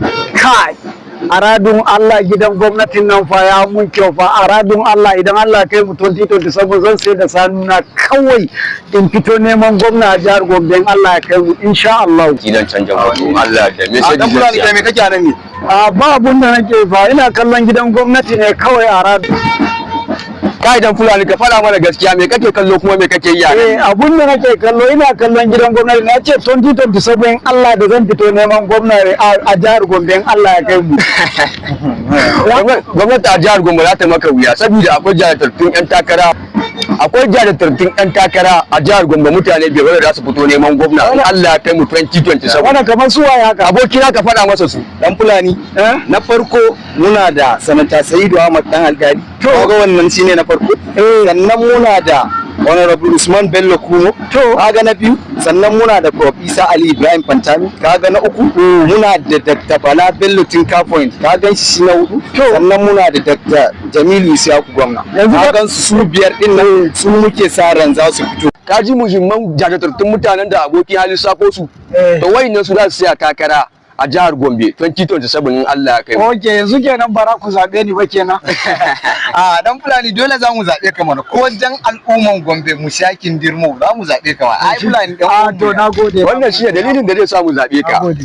Kai, a radun Allah, gidan gwamnatin nan fa ya mun kyau fa. A radun Allah, idan Allah kai mu 2027, zan sai da sanuna kawai in fito neman gwamna a jihar Gombe, in Allah ya kai mu, insha Allah. Gidan canja wato Allah da me sai. Dan Fulani, kai me kake nan ne? A ba abun da nake fa, ina kallon gidan gwamnati ne kawai a radun. Kai Dan Fulani, ka faɗa mana gaskiya, me kake kallo kuma me kake yi a nan? Eh, abun da nake kallo, ina kallon gidan gwamnati. Na ce 2027, in Allah da zan fito neman gwamna a jihar Gombe, in Allah ya kai mu. Gwamnati a jihar Gombe za ta maka wuya, saboda akwai jajirtattun 'yan takara a jihar Gombe, mutane biyar wanda za su fito neman gwamna in Allah ya kai mu 2027. Wannan kamar su waye haka? Abokina, ka faɗa masa su. Dan Fulani, Eh? na farko muna da Sanata Sa'idu Ahmad Dan Alkali. Kaga wannan shine na farko. Sannan muna da Honorable Usman Bello Kumo. Kaga na biyu. Sannan muna da Prof Isa Ali Ibrahim Pantami. Kaga na uku. Muna da Dr. Bala Bello Tinka Point. Ka gan shi na hudu. Sannan muna da Dr. Jamilu Isiyaku Gwamna. Yanzu Ka gan su biyar din nan, su muke sa ran za su fito. Ka ji muhimman jajirtattun mutanen da abokin halin sako su. To, wayannan su za su tsaya takara a jihar Gombe 2027 in Allah ya kai mu. Ok, yanzu kenan bara ku zaɓe ni ba kenan? A Dan Fulani, dole za mu zaɓe ka mana, ko wajen al'umman Gombe mu shakin dirmo za mu zaɓe ka ma. Ai Fulani dan A to, na gode. Wannan shine dalilin da zai sa mu zaɓe ka. Nagode.